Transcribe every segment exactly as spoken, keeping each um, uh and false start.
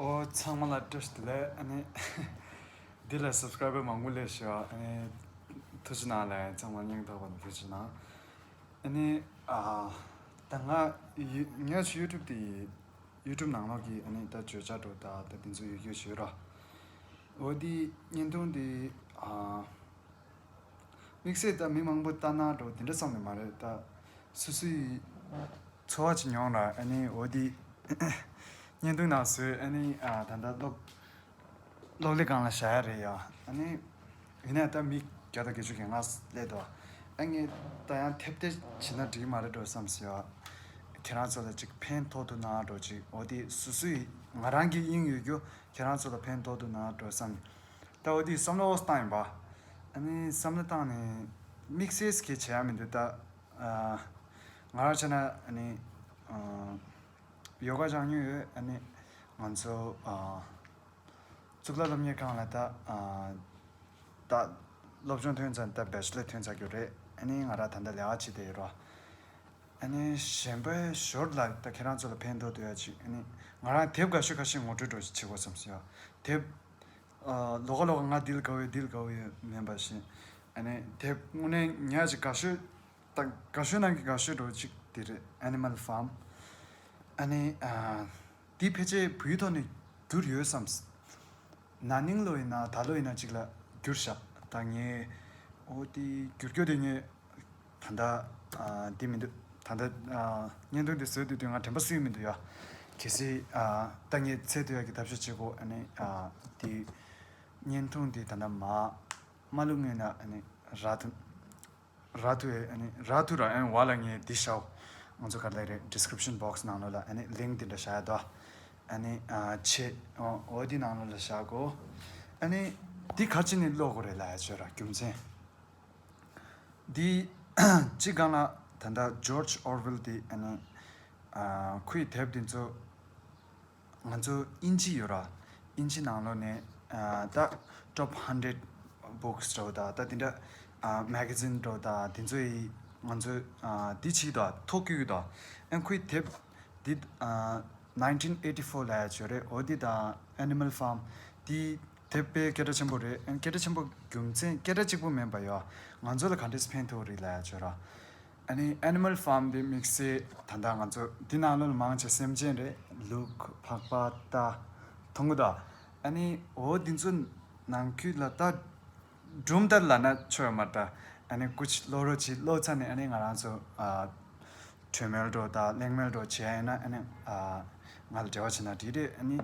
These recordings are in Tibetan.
ཨོ་ཚང་མ་ལ་བཀྲ་ཤིས་བདེ་ལེགས། ཨ་ནི་འདི་ལ་སབ་སི་ཀ་རའི་བར་མང་པོ་སླེབས་ཤག་ཨ་ནི་ཐུགས་རྗེ་གནང་ལགས། ཚང་མ་སྙིང་ཐག་པ་ནས་ཐུགས་རྗེ་གནང་། ཨ་ནི་ཨ་ད་ང་ཡུ་ངས་ཡུ་ཊུབ་དེ་ཡུ་ཊུབ་ནང་ལོགས་ཀྱི་ཨ་ནི་ད་བརྗོད་བྱ་འདྲ་ད་ད་དེ་ཚོ་ཡོད་རྒྱུ་ཞུ་ར། འོ་དེ་བརྙན་ཐུང་དེ་ཨ་དམིགས་བསལ་ད་མི་མང་པོ་ལྟ་ན་འགྲོ་དེ་འདྲ་བསམ་ནས་མ་རེད། ད་སོ་སོའི་ཚོར་བ་ཅིག་མྱོང་ར། ཨ་ནི་འོ་དེ་བརྙན་ཐུང་ནང་བཟོས། ཨ་ནི་ཨ་ད་ལྟ་གློག་གློག་ཀླད་སྒང་ལ་བཞག་ཡ་རེད་ཡ། ཨ་ནི་ཡིན་ནའི་ད་མི་བརྒྱ་དང་བརྒྱད་ཅུ་གི་ང་སླེབས་འདུག་ཨ་ངས་ད་ཡང་ཐེབས་ཏེ་བྱས་ན་འགྲིག་གི་མ་རེད་འགྲོ་བསམ་སོང་ཡ། ཁྱེད་རང་ཚོ་ལ་ཅིག་ཕན་ཐོགས་འདུག་ན་འགྲོ། ཅིག་འོ་དེ་སོ་སོའི་ང་རང་གི་དབྱིངས་ཡོད་རྒྱུ་ཁྱེད་རང་ཚོ་ལ་ཕན་ཐོགས་འདུག་ན་འགྲོ་བསམ། ད་འོ་དེ་བསམ་བློ་བཏང་ཡིན་པ། ཨ་ནི་བསམ་བློ་བཏང་ནས་དམིགས་བསལ་གྱི་བྱེད་ཡ་མི་འདུག་ད་ཨ་ང་རང་བྱས་ན་ཨ་ནི་ཨ་ཡོ་ག་སྦྱང་མྱོང་ཡོད། ཨ་ནི་ང་ཚོ་ཨ་གཙུག་ལག་སློབ་གཉེར་ཁང་ལ་ད་ཨ་ད་སློབ་སྦྱོང་ཐོན་ཚར། ད་བེ་ཆེ་ལར་ཐོན་ཚར་རྒྱུ་རེད། ཨ་ནི་ང་རང་ད་ལྟ་ལས་ཀ་བྱེད་བསྡད་ཡོད་ར། ཨ་ནི་གཞན་པའི་ཞོར་ལ་ད་ཁྱེད་རང་ཚོ་ལ་ཕན་ཐོགས་འདུག་ཡ་ཅིག་ཨ་ནི་ང་རང་དེབ་དགའ་ཤོས་ཁ་ཤས་ངོ་སྤྲོད་འདྲ་ཞིག་བྱེད་དགོས་བསམ་སོང་ཡ། དེབ་ཨ་ལོགས་ཀ་ལོགས་ཀ་ང་འདི་ལ་དགའ་བོ་ཡོད་འདི་ལ་དགའ་བོ་ཡོད་མིན་པ་བཞིན། ཨ་ནི་དེབ་དངོས་གནས་ཉག་ཅིག་དགའ་ཤོས་ད་དགའ་ཤོས་ནང་གི་དགའ་ཤོས་འདྲ་ཅིག་དེ་རེད། Animal Farm། ཨ་ནི་ཨ་འདི་ཕལ་ཆེར་བོད་ཡིག་ཐོག་ནས་བསྒྱུར་ཡོད་བསམ། ན་ནིང་ལོ་ཡིན་ན་ད་ལོ་ཡིན་ན་ཅིག་ལ་བསྒྱུར་བཞག་ད་ངས་འོ་དེ་བསྒྱུར་རྒྱུ་དེ་ངས་ད་ལྟ་ཨ་འདི་མི་འདུག་ད་ལྟ་ཨ་བརྙན་ཐུང་དེ་བཟོས་དུས་དུས་ང་དྲན་པ་གསོས་མི་འདུག་ཡ། གལ་སྲིད་ཨ་ད་ངས་ཚད་མཐོ་ཡ་གི་ཐབས་ཤེས་བྱེད་དགོས། ཨ་ནི་ཨ་དེ་བརྙན་ཐུང་དེ་ད་ལྟ་མ་མ་བླུགས་སྔོན་ན་ཨ་ནི་རག་ཐུབ། རག་ཐུབ་ཨེ། ཨ་ནི་རག་ཐུབ་ར། ཨ་ནི་བ་ལ་ངས་འདི་ཤའོ། ང་ཚོ་ག་ལེ་རེད། description box ནང་ལོགས་ལ་ཨ་ནི་link འདི་འདྲ་བཞག་ཡ་དོ། ཨ་ནི་ཨ་ཆེ་ཨོ་འོ་འདི་ནང་ལོགས་ལ་བཞག་གོ། ཨ་ནི་འདི་ག་ཅི་ནས་ཀློག་དགོས་རེད་ལབ་ཡ་བྱོས་ར། རྒྱུ་མཚན་འདི་གཅིག་སྒང་ལ་ད་ལྟ་George Orwell འདི་ཨ་ནི་ཨ་ཁོའི་དེབ་འདི་ཚོ་ང་ཚོ་དབྱིན་ཇི་ཡོད་ར། དབྱིན་ཇི་ནང་ལོགས་ནས་ཨ་ད་top hundred books འདྲ་བོ་དང་ད་དེ་འདྲ་ཨ་magazine འདྲ་བོ་དང་དེ་ཚོ་ཡི་ང་ཚོ་ཨ་འདི་བྱེད་ཀྱི་འདུག་ཐོ་བཀོད་ཀྱི་འདུག་ཨ་ཁོའི་དེབ་འདི་ཨ་nineteen eighty-four ལབ་ཡ་ཅིག་ཡོད་རེད། འོ་འདི་དང་Animal Farm འདི་དེབ་དཔེ་སྐད་གྲགས་ཆེན་པོ་རེད། ཨ་སྐད་གྲགས་ཆེན་པོ་རྒྱུ་མཚན་སྐད་གྲགས་གཅིག་པུ་མིན་པ་ཡོད། ང་ཚོ་ལ་ག་འདྲས་ཕན་ཐོགས་རེད་ལབ་ཡ་ཅིག་ཡོད་ར། ཨ་ནི་Animal Farm འདི་དམིགས་བསལ་ད་ལྟ་ང་ཚོ་འདི་ནང་ལོགས་ལ་མང་ཆེ་སེམས་ཅན་རེད། ལུག་ཕག་པ་རྟ་མཐོང་གི་འདུག་ཨ་ནི་འོ་འདི་ཚོ་ནང་ཁུལ་ལ་ད་སྒྲུང་ལྟར་ལབ་ན་ཆོ་ཡོད་མ་རེད་ད། ཨ་ནི་སྐུ་མཁྱེན་ཀློག་རོགས་བྱེད། ཀློག་ཚར་ནས་ཨ་ནི་ང་རང་ཚོ་ཨ་གྲོས་མོལ་འདྲ་བོ་དང་གླེང་མོལ་འདྲ་བོ་བྱེད་ཡ་ཡིན་ན་ཨ་ནི་ཨ་ང་ལ་འབྲེལ་བ་བྱེད་ན་འགྲིག་རེད། ཨ་ནི་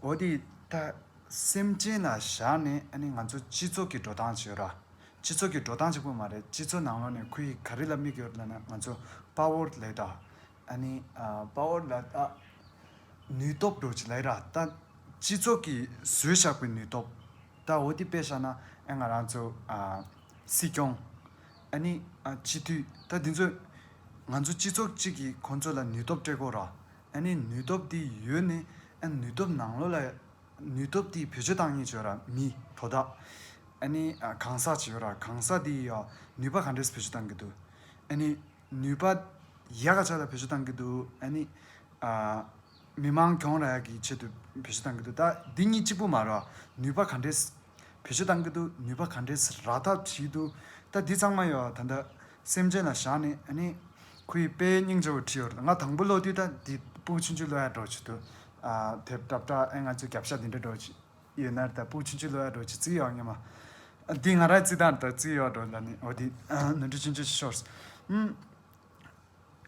འོ་འདི་ད་སེམས་ཅན་ལ་བཞག་ནས་ཨ་ནི་ང་ཚོ་སྤྱི་ཚོགས་ཀྱི་འགྲོ་སྟངས་བྱེད་ར། སྤྱི་ཚོགས་ཀྱི་འགྲོ་སྟངས་གཅིག་པུ་མ་རེད། སྤྱི་ཚོགས་ནང་ལོགས་ནས་ཁོ་ཡིས་ག་རེ་ལ་དམིགས་ཡོད་ལབ་ན་ང་ཚོ་power ལབ་ད། ཨ་ནི་ཨ་power ལབ་ད་ནུས་སྟོབས་འདྲ་བོ་ཅིག་ལབ་ར། ད་སྤྱི་ཚོགས་ཀྱིས་བཟོས་བཞག་པའི་ནུས་སྟོབས། ད་འོ་དེ་དཔེ་བཞག་ན་ཨ་ང་རང་ཚོ་ཨ་སྲིད་སྐྱོང་ཨ་ནི་ཨ་སྤྱི་འཐུས་ད་འདི་ཚོ་ང་ཚོ་སྤྱི་ཚོགས་གཅིག་གིས་ཁོང་ཚོ་ལ་ནུས་སྟོབས་སྤྲད་དགོས་ར། ཨ་ནི་ནུས་སྟོབས་དེ་ཡོད་ནས་ཨ་ནུས་སྟོབས་ནང་ལོགས་ལ་ནུས་སྟོབས་དེ་བེད་སྤྱོད་བཏང་མཁན་ཅིག་ཡོད་ར། མི་product ཨ་ནི་ཨ་གང་ཟག་ཅིག་ཡོད་ར། གང་ཟག་དེ་ཡ་ནུས་པ་ག་འདྲས་བེད་སྤྱོད་བཏང་གི་འདུག་ཨ་ནི་ནུས་པ་ཡག་ག་ཆ་ལ་བེད་སྤྱོད་བཏང་གི་འདུག་ཨ་ནི་ཨ་མི་མང་གྱོང་རག་ཡག་གི་ཆེད་དུ་བེད་སྤྱོད་བཏང་གི་འདུག་ད་འདི་གཉིས་གཅིག་པུ་མ་རེད། ནུས་པ་ག་འདྲས་བེད་སྤྱོད་བཏང་གི་འདུག་ནུས་པ་ག་འདྲས་རག་ཐབས་བྱེད་འདུག་ད་འདི་ཚང་མ་ཡོད་ད་ལྟ་སེམས་ཅན་ལ་བཞག་ནས། ཨ་ནི་ཁོ་ཡིས་དཔེ་སྙིང་རྗེ་བོ་བྲིས་ཡོད་རེད། ང་དང་པོ་ཀློག་དུས་ད་འདི་སྤུ་གུ་ཆུང་ཆུང་ཀློག་ཡ་འདྲ་བོ་ཅིག་འདུག་ཨ་དེབ་སྲབ་སྲབ་ཨེ་ང་ཚོའི་རྒྱབ་ཤ་འདི་འདྲ་འདྲ་བོ་ཅིག་ཡོད་ན་ད་སྤུ་གུ་ཆུང་ཆུང་ཀློག་ཡ་འདྲ་བོ་ཅིག་བརྩི་ཡོད་ངེས་མ། ཨ་འདི་ང་རང་བརྩི་སྟངས་ད་བརྩི་ཡོད་འགྲོ་ལ་ནི་འོ་འདི་ནོར་འཁྲུལ་ཆུང་ཆུང་ཤོར་སོང་། ཨུམ།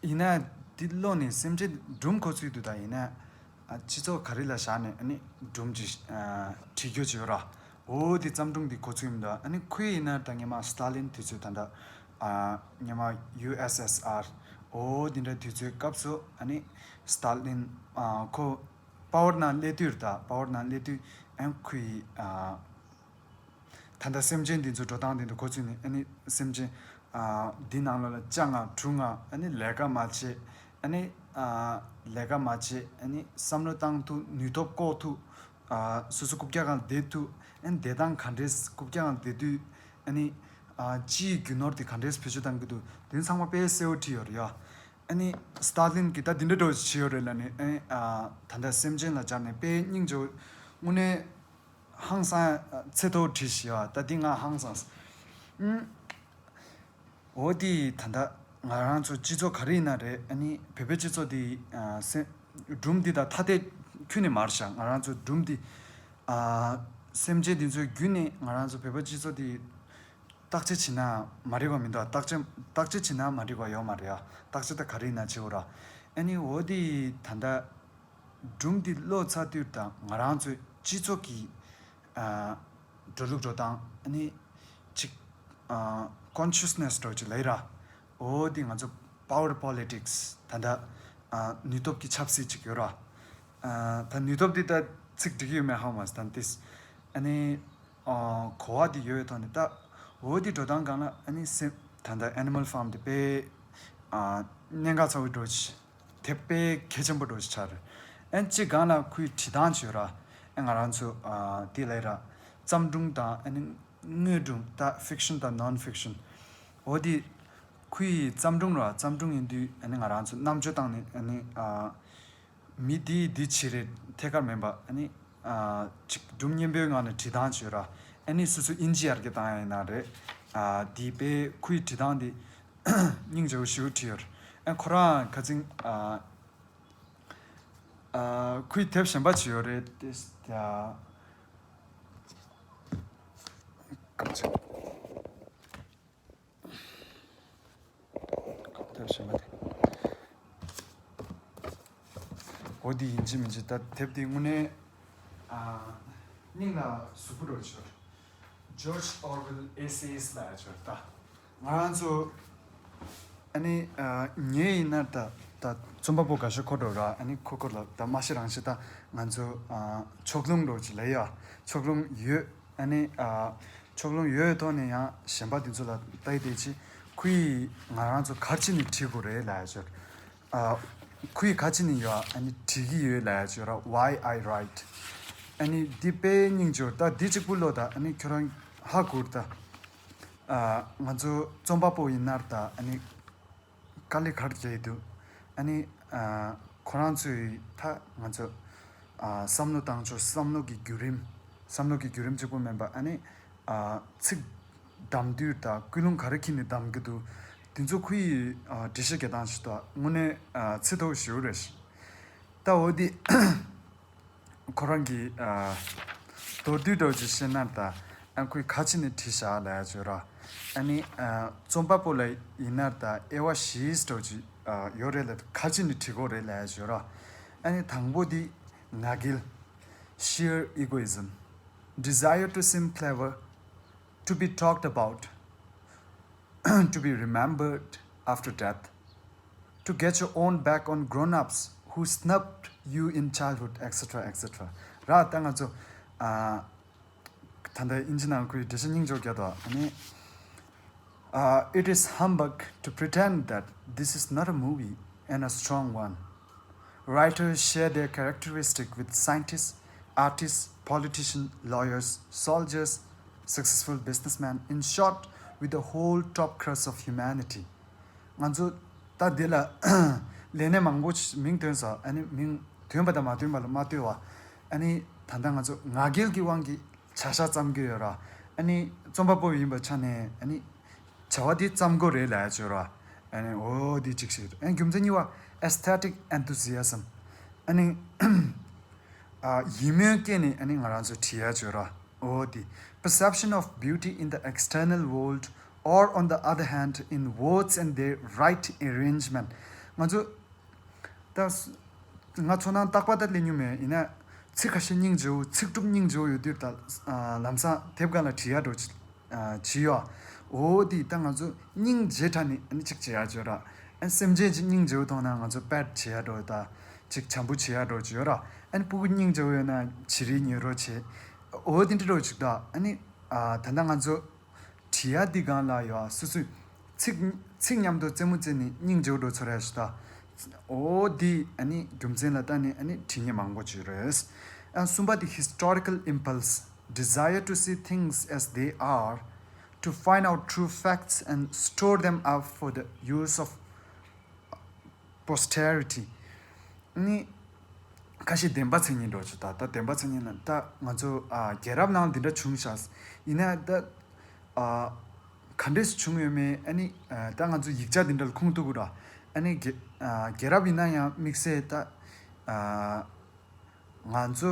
ཡིན་ན་འདི་ཀློག་ནས་སེམས་ཅན་སྒྲུང་གོ་ཚུལ་དུ་ད་ཡིན་ན་ཨ་སྤྱི་ཚོགས་ག་རེ་ལ་བཞག་ནས་ཨ་ནི་སྒྲུང་ཅིག་ཨ་བྲིས་རྒྱུ་ཅིག་ཡོད་ར། འོ་འདི་བརྩམས་སྒྲུང་འདི་གོ་ཚུལ་ཡིན་ད། ཨ་ནི་ཁོའི་ཡིན་ན་ད་སྔོན་མ་སི་ཏཱ་ལིན་དུས་ཚོད་ད་ལྟ་ཨ་སྔོན་མ་ཡུ་ཨེས་ཨེས་ཨར་འོ་འདི་འདྲ་དུས་ཚོད་སྐབས་སུ་ཨ་ནི་སི་ཏཱ་ལིན་ཨ་ཁོ་པ་ཝར་ནང་སླེབས་དུས་རེད་ད། པ་ཝར་ནང་སླེབས་དུས་ཨ་ཁོའི་ཨ་ད་ལྟ་སེམས་ཅན་འདི་ཚོ་འགྲོ་སྟངས་འདི་ཚོ་གོ་ཚུལ་ནི་ཨ་ནི་སེམས་ཅན་ཨ་འདི་ནང་ལོགས་ལ་ལྕགས་ལྔ་གྲུ་ལྔ་ཨ་ནི་ལས་ཀ་མ་བྱེད། ཨ་ནི་ཨ་ལས་ཀ་མ་བྱེད། ཨ་ནི་བསམ་བློ་བཏང་ཐུབ། ནུས་སྟོབས་བཀོག་ཐུབ། ཨ་སོ་སོ་རྐུབ་བཀྱག་སྒང་བསྡད་ཐུབ། ཨ་ནི་བསྡད་སྟངས་ག་འདྲས། རྐུབ་བཀྱག་སྒང་བསྡད་དུས་ཨ་ནི་ཨ་སྤྱིའི་རྒྱུ་ནོར་དེ་ག་འདྲས་བེད་སྤྱོད་བཏང་གི་འདུག་དེ་ཚང་མ་དཔེ་གསལ་བོ་བྲིས་ཡོད་རེད་ཡ། ཨ་ནི་སི་ཏཱ་ལིན་གྱིས་ད་འདི་འདྲ་འདྲ་བོ་ཞིག་བྱས་ཡོད་རེད་ལབ་ནས། ཨ་ནི་ཨ་ད་ལྟ་སེམས་ཅན་ལ་སྦྱར་ནས་དཔེ་སྙིང་རྗེ་བོ། དངོས་གནས་ཧང་སང་། ཚེ་ཐོག་བྲིས་ཤིག་ཡ། ད་འདི་ང་ཧང་སང་། ཨུམ། འོ་དེ་ད་ལྟ་ང་རང་ཚོ་སྤྱི་ཚོགས་ག་རེ་ཡིན་ན་རེད། ཨ་ནི་བོད་པའི་སྤྱི་ཚོགས་འདི་ཨ་སེ་སྒྲུང་འདི་དང་ཐ་དད་ཁྱོན་ནས་མ་རེད་ཤག། ང་རང་ཚོ་སྒྲུང་འདི་ཨ་སེམས་ཅན་འདི་ཚོའི་བརྒྱུད་ནས་ང་རང་ཚོ་བོད་པའི་སྤྱི་ཚོགས་འདི་བརྟག་དཔྱད་བྱེད་ན་མ་འགྲིག་པ་མི་འདུག། བརྟག་དཔྱད་བརྟག་དཔྱད་བྱེད་ན་མ་འགྲིག་པ་ཡོད་མ་རེད་ཡ། བརྟག་དཔྱད་ད་ག་རེ་ཡིན་ན་བྱེད་དགོས་ར། ཨ་ནི་འོ་དེ་ད་ལྟ་སྒྲུང་འདི་ཀློག་ཚར་དུས་དང་ང་རང་ཚོའི་སྤྱི་ཚོགས་ཀྱི་ཨ་འགྲོ་ལུགས་འགྲོ་སྟངས། ཨ་ནི་ཅིག་ཨ་consciousness་འདྲ་ཅིག་ལབ་ཡ་ར། འོ་དེ་ང་ཚོ་power politics། ད་ལྟ་ཨ་ནུས་སྟོབས་ཀྱི་ཆབ་སྲིད་ཅིག་ཡོད་ར། ཨ་ད་ནུས་སྟོབས་འདི་ད་ཚིག་འགྲིག་གི་ཡོད་མེད་ཧ་མ་ཟད། ད་འདི་ཨ་ནི་ཨ་གོ་བ་འདི་ཡོད་པའི་ཐོག་ནས། ད་འོ་དེ་འགྲོ་སྟངས་སྒང་ལ་ཨ་ནི་སེམས། ད་ལྟ་Animal Farm་འདི་དཔེ་ཨ་གནད་འགག་ཚ་བོ་འདྲ་ཅིག། དེབ་དཔེ་གལ་ཆེན་པོ་འདྲ་ཞིག་ཆགས་རེད། ཨན་གཅིག་སྒང་ལ་ཁོའི་བྲིས་སྟངས་ཅིག་ཡོད་ར། ཨན་ང་རང་ཚོ་ཨ་དེ་ལབ་ར། བརྩམས་སྒྲུང་དང་ཨ་ནི་དངོས་སྒྲུང་ད་fiction་དང་non-fiction། འོ་དེ་ཁོའི་བརྩམས་སྒྲུང་ར། བརྩམས་སྒྲུང་ཡིན་དུས་ཨ་ནི་ང་རང་ཚོ་རྣམ་དཔྱོད་བཏང་ནས། ཨ་ནི་ཨ་མི་དེས་འདི་བྱས་རེད། ཐད་ཀར་མིན་པ། ཨ་ནི་ཨ་ཅིག་སྒྲུང་སྙན་པོའི་ངང་ནས་བྲིས་སྟངས་ཅིག་ཡོད་ར། ཨ་ནི་སོ་སོ་ཨིན་ཇི་ཡར་རྒྱས་བཏང་ཡ་ཡིན་ན་རེད། ཨ་དེ་དཔེ་ཁོའི་བྲིས་སྟངས་དེ་སྙིང་རྗེ་བོ་ཞེ་པོ་བྲིས་ཡོད། ཨ་ཁོ་རང་ཁ་ཚིག་ཨ་ཨ་ཁོའི་དེབ་གཞན་པ་ཅིག་ཡོད་རེད་དེ། ཨ་སྐབས་ཅིག། དེབ་གཞན་པ་དེ། འོ་དེ་ཡིན་གཅིག་མིན་གཅིག། ད་དེབ་དེ་དངོས་གནས་ཨ་སྙིང་ལ་ཟུག་པོ་འདྲ་བྱོས། George Orwell Essays་ལབ་ཡ་ཅིག་ཡོད་རེད་ད། ང་རང་ཚོ་ཨ་ནི་ཨ་ངའི་ཡིན་ན་ད་ད་རྩོམ་པ་པོ་དགའ་ཤོས་ཁོ་འདྲ་ར། ཨ་ནི་ཁོ་ཁོ་ལ་ད་མ་གཞི་རང་བཞིན་ད་ང་ཚོ་ཨ་ཕྱོགས་ལྷུང་འདྲ་ཅིག་ལབ་ཡ། ཕྱོགས་ལྷུང་ཡོད། ཨ་ནི་ཨ་ཕྱོགས་ལྷུང་ཡོད་ཐོག་ནས་ཡང་གཞན་པ་དེ་ཚོ་ལ་ལྟ་ཡི་བལྟས་ཅི། ཁོ་ཡིས་ང་རང་ཚོ་ག་རེ་བྱས་ནས་བྲིས་དགོས་རེད་ལབ་ཡ་ཅིག། ཨ་ཁོ་ཡིས་ག་རེ་བྱས་ནས་ཡོད་ཨ་ནི་བྲིས་ཀྱི་ཡོད་ལབ་ཡ་ཅིག་ཡོད་ར། Why I write། ཨ་ནི་འདི་དཔེ་སྙིང་རྗེ་པོ། ད་འདི་གཅིག་པུ་ཀློག་ད། ཨ་ནི་ཁྱོད་རང་ཧ་གོ་གི་རེད་ད། ཨ་ང་ཚོ་རྩོམ་པ་པོ་ཡིན་ན་ར་ད། ཨ་ནི་དཀའ་ལས་ག་རེ་རྒྱག་གི་འདུག། ཨ་ནི་ཨ་ཁོ་རང་ཚོའི་ད་ང་ཚོ་ཨ་བསམ་བློ་བཏང་ཕྱོགས། བསམ་བློ་གི་བརྒྱུད་རིམ། བསམ་བློ་གི་བརྒྱུད་རིམ་གཅིག་པུ་མིན་པ། ཨ་ནི་ཨ་ཚིག་བདམས་དུས་དང་ཀུན་སློང་ག་རེ་འཁྱེར་ནས་བདམས་ཀྱི་འདུག། དེ་ཚོ་ཁོ་ཡིས་ཨ་འགྲེལ་བཤད་རྒྱག་སྟངས་ཤིག་ད་དངོས་གནས་ཨ་ཚེ་ཐོག་ཞེ་པོ་རེད། ད་འོ་དེ་ཁོ་རང་གི་ཨ་མདོར་བསྡུས་འདྲ་ཅིག་བཤད་ན་ད། ཨ་ཁོས་ག་རེ་བྱས་ནས་བྲིས་བཞག་ལབ་ཡ་ཅིག་ཡོད་ར། ཨ་ནི་ཨ་རྩོམ་པ་པོ་ལ་ཡིན་ན་ད་དབྱེ་བ་བཞི་འདྲ་ཅིག་ཨ་ཡོད་རེད་ལ། ག་རེ་བྱས་ནས་བྲིས་དགོས་རེད་ལབ་ཡ་ཅིག་ཡོད་ར། ཨ་ནི་དང་པོ་དེ་ང་རྒྱལ། Sheer egoism, desire to seem clever, to be talked about, to be remembered after death, to get your own back on grown-ups who snubbed you in childhood, et cetera, et cetera. ར། ད་ང་ཚོ་ཨ་ད་ལྟ་ཨིན་ཇི་ནང་ཁོའི་འགྲེལ་བཤད་སྙིང་རྗེ་པོ་རྒྱག་འདུག། ཨ་ནི་ཨ། It is humbug to pretend that this is not a movie, and a strong one. Writers share their characteristic with scientists, artists, politicians, lawyers, soldiers, successful businessmen, in short, with the whole top crust of humanity. ང་ཚོ་ད་འདི་ལ་ལས་སྣེ་མང་པོ་ཞིག་མིང་ཐོན་སོང་། ཨ་ནི་མིང་ཐོན་པ་དང་མ་ཐོན་པ་ལ་མ་ལྟོས་པ། ཨ་ནི་ད་ལྟ་ང་ཚོ་ང་རྒྱལ་གྱི་དབང་གིས་བྱ་བཞག་བརྩམས་ཀྱི་ཡོད་ར། ཨ་ནི་རྩོམ་པ་པོ་ཡིན་པའི་ཆ་ནས་ཨ་ནི་བྱ་བ་འདི་བརྩམས་དགོས་རེད་ལབ་ཡ་ཅིག་ཡོད་ར། ཨ་ནི་འོ་འདི་གཅིག་ཞིག་རེད། ཨ་ནི་རྒྱུ་མཚན་གཉིས་པ་aesthetic enthusiasm། ཨ་ནི་ཨ་ཡིད་སྨོན་སྐྱེས་ནས་ཨ་ནི་ང་རང་ཚོ་བྲིས་ཡ་ཅིག་ཡོད་ར། འོ་འདི་perception of beauty in the external world, or on the other hand, in words and their right arrangement. ང་ཚོ་ད་ང་ཚོ་ནང་རྟག་པར་ད་ལས་མྱོང་མེད། ཡིན་ན་ཚིག་ཁ་ཤས་སྙིང་རྗེ་བོ། ཚིག་གྲུབ་སྙིང་རྗེ་བོ་ཡོད་དུས་ད་ལམ་སང་དེབ་སྒང་ལ་བྲིས་ཡ་འགྲོ་བྱེད་ཡོད། འོ་དེ་ད་ང་ཚོ་སྙིང་རྗེ་དྲགས་ནས་ཨ་ནི་གཅིག་བྱེད་ཡ་ཅིག་ཡོད་ར། ཨ་སེམས་ཅན་གཅིག་སྙིང་རྗེ་བོ་མཐོང་ན་ང་ཚོ་པེཊ་བྱེད་ཡ་འགྲོ། ད་གཅིག་བྱམས་པོ་བྱེད་ཡ་འགྲོ་ཅིག་ཡོད་ར། ཨ་ནི་སྤུ་གུ་སྙིང་རྗེ་བོ་ཡོད་ན་བྱི་རིལ་ཉོ་རོགས་བྱེད། འོ་དེ་འདྲ་འགྲོ་ཅིག་ད། ཨ་ནི་ཨ་ད་ལྟ་ང་ཚོ་བྲིས་ཡ་འདི་སྒང་ལ་ཡོད་སོ་སོའི་ཚིག་ཚིག་མཉམ་དུ་རྩེད་མོ་རྩེ་ནས་སྙིང་རྗེ་བོ་འགྲོ་ཚོར་ཡ་ཞིག་ད། འོ་འདི་ཨ་ནི་རྒྱུ་མཚན་ལ་བལྟས་ནས་ཨ་ནི་བྲིས་མཁན་མང་པོ་ཅིག་རེད། ཨ་གསུམ་པ་དེ་historical impulse, desire to see things as they are, to find out true facts and store them up for the use of posterity ནི་ཁ་ཤས་བདེན་པ་མཚན་ཉིད་འགྲོ་ཆུ་ད་ད་བདེན་པ་མཚན་ཉིད་ན་ད་ང་ཚོ་ཨ་རྒྱལ་རབས་ནང་འདི་འདྲ་བྱུང་ཤག་ཡིན་ན་ད་ཨ་ག་འདྲས་བྱུང་ཡོད་མེད། ཨ་ནི་ཨ་ད་ང་ཚོ་ཡིག་ཆ་འདི་འདྲ་ལ་ཁུངས་གཏུག་གི་ར། ཨ་ནི་རྒྱལ་ཨ་རྒྱལ་རབས་ཡིན་ན་ཡང་དམིགས་བསལ་ད་ཨ་ང་ཚོ་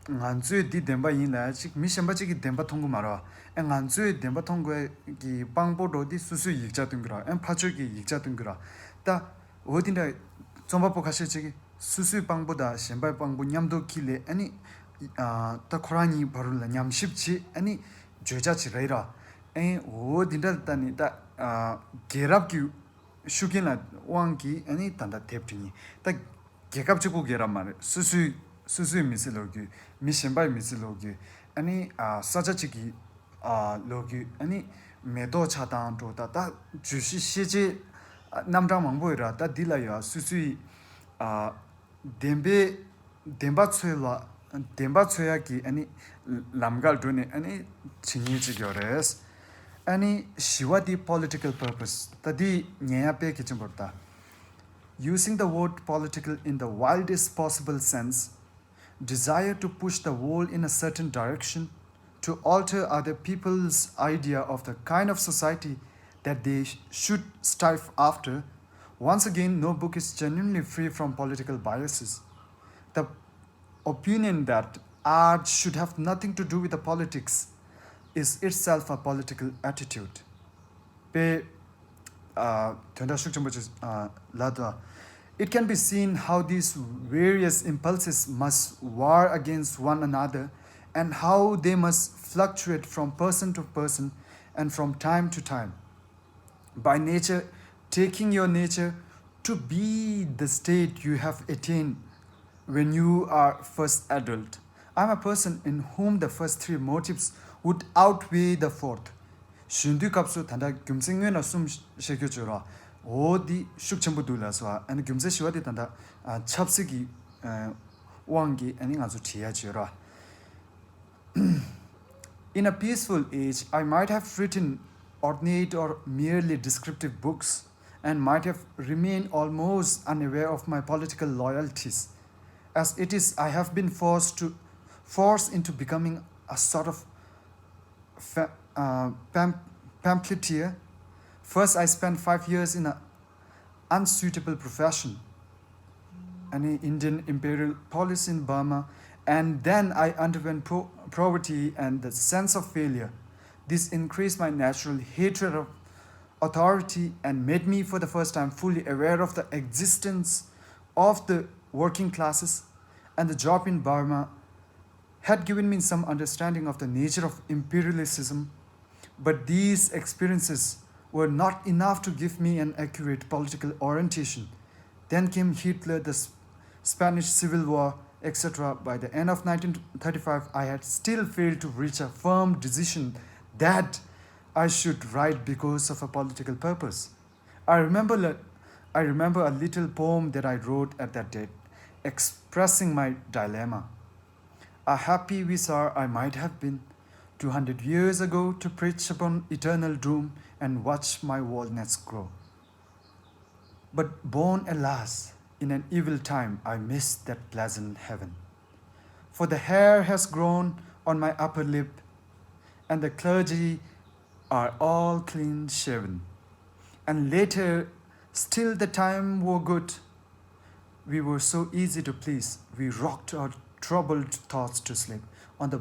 ང་ཚོས་འདི་བདེན་པ་ཡིན་ལ་ཅིག་མི་གཞན་པ་ཅིག་གིས་བདེན་པ་མཐོང་གི་མ་རེད་བ། ཨེ་ང་ཚོས་བདེན་པ་མཐོང་དགོས་ཀྱི་དཔང་པོ་འགྲོ་འདི་སོ་སོའི་ཡིག་ཆ་སྟོན་གི་ར། ཨེ་ཕ་ཆོས་ཀྱི་ཡིག་ཆ་སྟོན་གི་ར། ད་འོ་དེ་འདྲ་རྩོམ་པ་པོ་ཁ་ཤས་ཅིག་གིས་སོ་སོའི་དཔང་པོ་དང་གཞན་པའི་དཔང་པོ་མཉམ་དུ་ཁྱེར་ལས་ཨ་ནི་ཨ་ད་ཁོ་རང་གཉིས་བར་ལ་ཉམས་ཞིབ་བྱེད་ཨ་ནི་བརྗོད་བྱ་ཅིག་རེད་ར། ཨེ་འོ་དེ་འདྲ་ལ་ལྟ་ནི་ད་ཨ་རྒྱལ་རབས་ཀྱི་ཤུགས་རྐྱེན་ལ་དབང་གིས་ཨ་ནི་ད་ལྟ་དེབ་བྲིས་ཡིན། ད་རྒྱལ་ཁབ་གཅིག་པུ་རྒྱལ་རབས་མ་རེད། སོ་སོའི་སོ་སོའི་མི་ཚེ་ལོ་རྒྱུས། མི་གཞན་པའི་མི་ཚེ་ལོ་རྒྱུས། ཨ་ནི་ཨ་ས་ཆ་གཅིག་གི་ཨ་ལོ་རྒྱུས། ཨ་ནི་མེ་ཏོག་ཆགས་སྟངས་འགྲོ་ད་ད་བརྗོད་གཞི་ཤེས་བྱའི་ཨ་རྣམ་གྲངས་མང་པོ་ཡོད་ར། ད་འདི་ལ་ཡ་སོ་སོའི་ཨ་བདེན་པའི་བདེན་པ་འཚོལ་བ་བདེན་པ་འཚོལ་ཡག་གི་ཨ་ནི་ལམ་ཁར་འགྲོ་ནས་ཨ་ནི་བྱེད་ཉེན་ཅིག་ཡོད་རེད། ཨ་ནི་བཞི་བ་དེ་political purpose། ད་དེ་ཉན་ཡ་དཔེ་གལ་ཆེན་པོ་རེད་ད། Using the word political in the widest possible sense, desire to push the world in a certain direction, to alter other people's idea of the kind of society that they should strive after. Once again, no book is genuinely free from political biases. The opinion that art should have nothing to do with the politics is itself a political attitude. པའི་ཨ་དོན་དག་ཤུགས་ཆེན་པོ་ཅིག་ཨ་ལ་དང་། It can be seen how these various impulses must war against one another and how they must fluctuate from person to person and from time to time. By nature, taking your nature to be the state you have attained when you are first adult. I'm a person in whom the first three motives would outweigh the fourth. གཞོན་དུས་སྐབས་སུ་ད་ལྟ་རྒྱུ་མཚན་དངོས་གནས་གསུམ་བཤད་རྒྱུ་བརྗོད་རོགས། འོ་འདི་ཤུགས་ཆེན་པོ་འདུག་ལ་སོ། ཨ་ནི་རྒྱུ་མཚན་བཞི་བ་དེ་ད་ལྟ་ཨ་ཆབ་སྲིད་ཀྱི་ཨ་དབང་གིས་ཨ་ནི་ང་ཚོ་བྲིས་ཡ་བྱེད་རོགས། In a peaceful age, I might have written ornate or merely descriptive books and might have remained almost unaware of my political loyalties. As it is, I have been forced to forced into becoming a sort of fa- uh, pam- pamphleteer. First, I spent five years in an unsuitable profession, an Indian imperial policy in Burma, and then I underwent po- poverty and the sense of failure. This increased my natural hatred of authority and made me, for the first time, fully aware of the existence of the working classes and the job in Burma had given me some understanding of the nature of imperialism, but these experiences were not enough to give me an accurate political orientation. Then came Hitler, the S- Spanish Civil War, et cetera. By the end of nineteen thirty-five, I had still failed to reach a firm decision that I should write because of a political purpose. I remember, le- I remember a little poem that I wrote at that date, expressing my dilemma. A happy wizard I might have been two hundred years ago to preach upon eternal doom and watch my walnuts grow. But born, alas, in an evil time, I missed that pleasant heaven. For the hair has grown on my upper lip, and the clergy are all clean shaven. And later, still the time wore good. We were so easy to please. We rocked our troubled thoughts to sleep on the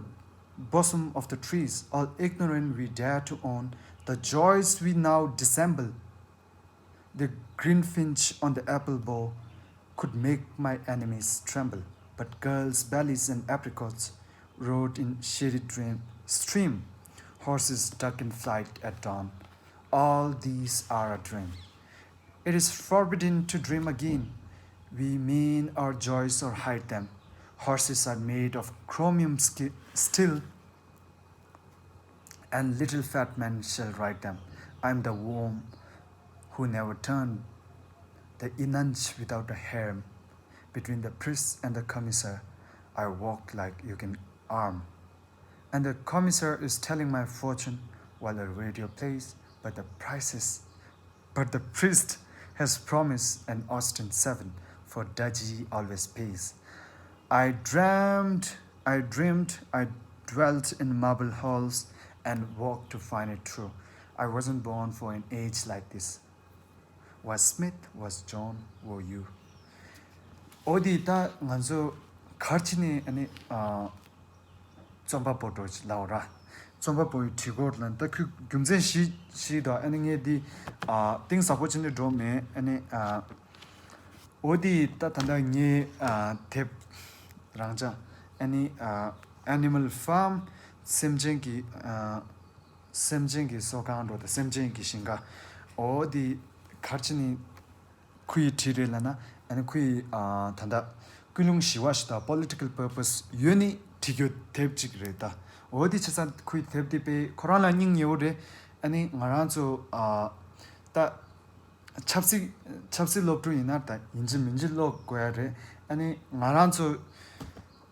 bosom of the trees. All ignorant, we dare to own the joys we now dissemble. The greenfinch on the apple bough could make my enemies tremble, but girls' bellies and apricots rode in shady dream, stream. Horses duck in flight at dawn. All these are a dream. It is forbidden to dream again. We mean our joys or hide them. Horses are made of chromium ski- steel, and little fat men shall ride them. I am the worm who never turned, the eunuch without a harem. Between the priest and the commissar, I walk like you can arm. And the commissar is telling my fortune while a radio plays, but the price is, but the priest His promise in Austin seven for Daji always pays. I dreamed, I dreamed, I dwelt in marble halls and walked to find it true. I wasn't born for an age like this. Was Smith, was John, were you? འོ་དེ་ད་ང་ཚོ་གར་ཕྱིན་ནས་ཨ་ནི་ཨ། རྩོམ་པ་པོ་འགྲོ་ལབ་ར། རྩོམ་པ་པོ་ཡི་བྲིས་སྐོར་ལ་ད་ཁོས་རྒྱུ་མཚན་བཞི་བཞི་དང་ཨ་ནི་ངས་འདི་ཨ་གཏིང་ཟབ་པོ་ཅི་ནས་འགྲོ་མེད། ཨ་ནི་ཨ་འོ་དེ་ད་ད་ལྟ་ངས་ཨ་དེབ་རང་ཅག་ཨ་ནི་ཨ་Animal Farm སེམས་ཅན་གྱི་ཨ་སེམས་ཅན་གྱི་གསོ་ཁང་འགྲོ་དང་སེམས་ཅན་གྱི་ཞིང་ཁ། འོ་དེ་གར་ཕྱིན་ནས་ཁོ་ཡིས་བྲིས་རེད་ལབ་ན། ཨ་ནི་ཁོ་ཡིས་ཨ་ད་ལྟ་ཀུན་སློང་བཞི་པ་ཞིག་དང་Political Purpose ཡོད་ནི་བྲིས་རྒྱུ་དེབ་ཅིག་རེད་ད། འོ་དེ་བྱས་ཙང་ཁོ་ཡི་དེབ་དེ་དཔེ་ཁོ་རང་ལ་སྙིང་ཉེ་བོ་རེད། ཨ་ནི་ང་རང་ཚོ་ཨ་ད་ཆབ་སྲིད་ཆབ་སྲིད་སློབ་ཕྲུག་ཡིན་ན་ད་ཡིན་གཅིག་མིན་གཅིག་ཀློག་དགོས་ཡ་རེད། ཨ་ནི་ང་རང་ཚོ་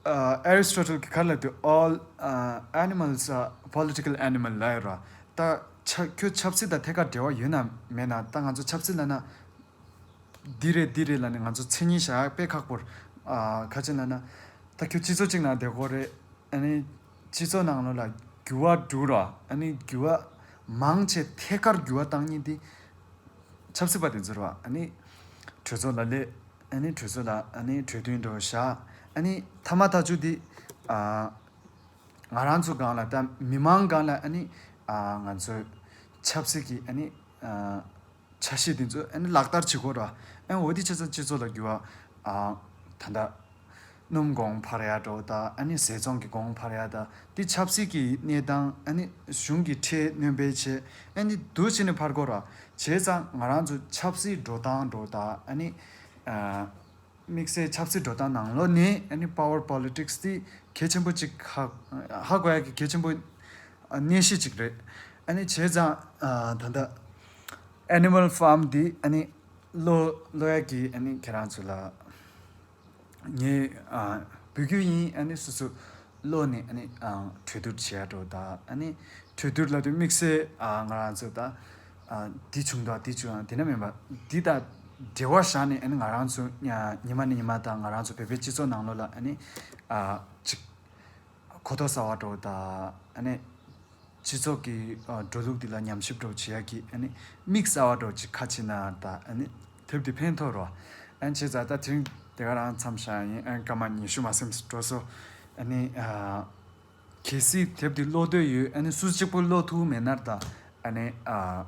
ཨ་Aristotle གི་ག་རེ་ལབ་དུས། All uh, animals are political animal ལབ་ཡོད་ར། ད་ཆ་ཁྱོད་ཆབ་སྲིད་དང་ཐད་ཀར་འབྲེལ་བ་ཡོད་ན་མེད་ན། ད་ང་ཚོ་ཆབ་སྲིད་ལབ་ན་འདི་རེད་འདི་རེད་ལབ་ནས་ང་ཚོ་མཚན་ཉིད་བཞག་དཔེ་ཁག་པོ་རེད། ཨ་ག་ཅི་ལབ་ན། ད་ཁྱོད་སྤྱི་ཚོགས་གཅིག་ནང་བསྡད་ཀྱི་ཡོད་རེད། ཨ་ནི་སྤྱི་ཚོགས་ནང་ལོགས་ལ་འགྱུར་བ་འགྲོ་ར། ཨ་ནི་འགྱུར་བ་མང་ཆེ་ཐད་ཀར་འགྱུར་བ་བཏང་མཁན་དེ་ཆབ་སྲིད་པ་དེ་ཚོ་རེད་བ། ཨ་ནི་གྲོས་ཚོགས་ལ་སླེབས། ཨ་ནི་གྲོས་ཚོགས་ལ་ཨ་ནི་གྲོས་མཐུན་འདྲ་བོ་བཞག། ཨ་ནི་མཐའ་མ་ཐག་གཅོད་དེ་ཨ་ང་རང་ཚོ་སྒང་ལ་ད་མི་མང་སྒང་ལ་ཨ་ནི་ཨ་ང་ཚོའི་ཆབ་སྲིད་ཀྱི་ཨ་ནི་ཨ་འཆར་གཞི་དེ་ཚོ་ཨ་ནི་ལག་བསྟར་བྱེད་དགོས་ར། ཨ་འོ་དེ་བྱས་ཙང་སྤྱི་ཚོགས་ལ་འགྱུར་བ་ཨ་ད་ལྟ་སྣུམ་གོང་འཕར་ཡ་འདྲ་བོ་དང་། ཨ་ནི་ཟས་བཙོང་གི་གོང་འཕར་ཡ་དང་། དེ་ཆབ་སྲིད་ཀྱི་གནས་སྟངས། ཨ་ནི་གཞུང་གི་ཁྲལ་སྣོན་པ་བྱས། ཨ་ནི་འདུག་བྱས་ནས་འཕར་དགོས་ར། བྱས་ཙང་ང་རང་ཚོ་ཆབ་སྲིད་འགྲོ་སྟངས་འདྲ་བོ་དང་། ཨ་ནི་ཨ་དམིགས་བསལ་ཆབ་སྲིད་འགྲོ་སྟངས་ནང་ལོགས་ནས་ཨ་ནི་Power Politics དེ་གལ་ཆེན་པོ་གཅིག་ཧ་ཧ་གོ་ཡ་གི་གལ་ཆེན་པོ་ཨ་གནས་གཞི་གཅིག་རེད། ཨ་ནི་བྱས་ཙང་ཨ་ད་ལྟ་Animal Farm དེ་ཨ་ནི་ཀློག་ཀློག་ཡ་གི་ཨ་ནི་ཁྱེད་རང་ཚོ་ལ་ངས་ཨ་འབོད་སྐུལ་ཡིན། ཨ་ནི་སོ་སོ་ཀློག་ནས་ཨ་ནི་ཨ་གྲོས་བསྡུར་བྱེད་ཡ་འདྲ་བོ་དང་། ཨ་ནི་གྲོས་བསྡུར་ལབ་དུས་དམིགས་བསལ་ཨ་ང་རང་ཚོ་ད་ཨ་འདི་བྱུང་དང་འདི་བྱུང་ཡང་དེ་འདྲ་མིན་པ། འདི་དང་འབྲེལ་བ་བཞག་ནས་ཨ་ནི་ང་རང་ཚོ་ཉ་ཉི་མ་ནས་ཉི་མ་དང་ང་རང་ཚོ་བོད་པའི་སྤྱི་ཚོགས་ནང་ལོགས་ལ་ཨ་ནི་ཨ་ཅིག་གོ་རྟོགས་གསར་བ་འདྲ་བོ་དང་། ཨ་ནི་སྤྱི་ཚོགས་ཀྱི་ཨ་འགྲོ་ལུགས་འདི་ལ་ཉམས་ཞིབ་འདྲ་བོ་བྱེད་ཡ་གི་ཨ་ནི་དམིགས་བསལ་བ་འདྲ་བོ་ཅིག་ཁ་ཕྱེ་ན་ད་ཨ་ནི་དེབ་འདི་ཕན་ཐོགས་རོགས། ཨ་ནི་བྱས་ཙང་ད་དེ་རིང་དེ་ག་རང་མཚམས་བཞག་ཡིན། ཨ་ནི་སྐར་མ་ཉི་ཤུ་མ་ཟིན་འགྲོ་སོང་། ཨ་ནི་ཨ་གལ་སྲིད་དེབ་འདི་ཀློག་འདོད་ཡོད། ཨ་ནི་སུ་གཅིག་པུ་ཀློག་ཐུབ་མེད་ན་ད་ཨ་ནི་ཨ་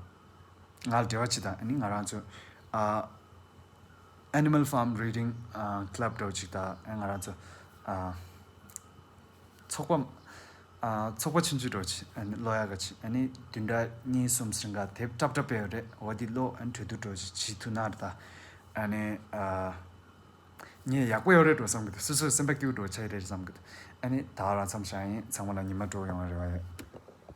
ང་ལ་འབྲེལ་བ་བྱེད་དང་། ཨ་ནི་ང་རང་ཚོ་ཨ་Animal Farm Reading ཨ་Club འདྲ་བོ་ཅིག་དང་། ཨ་ང་རང་ཚོ་ཨ་ཚོགས་པ་ཨ་ཚོགས་པ་ཆུང་ཆུང་འདྲ་བོ་ཅིག་ཨ་ནི་ཀློག་ཡག་ག་ཅིག་ཨ་ནི་བདུན་ཕྲག་གཉིས་གསུམ་རིང་ག་དེབ་འཁྲབ་འཁྲབ་སྤེལ་ཡོད་རེད། འོ་དེ་ཀློག་ཨ་ནི་གྲོས་བསྡུར་འདྲ་བོ་ཅིག་བྱེད་ཐུབ་ན་རེད་ད། ཨ་ནི་ཨ་ངས་ཡག་པོ་ཡོད་རེད་འགྲོ་བསམ་གི་འདུག་སོ་སོའི་སེམས་པ་སྐྱིད་པོ་འགྲོ་ཆགས་རེད་བསམ་གི་འདུག་ཨ་ནི་ད་རང་མཚམས་བཞག་ཡིན། ཚང་མ་ལ་ཉི་མ་སྤྲོ་ཡོང་བ་རེ་བ་ཡོད།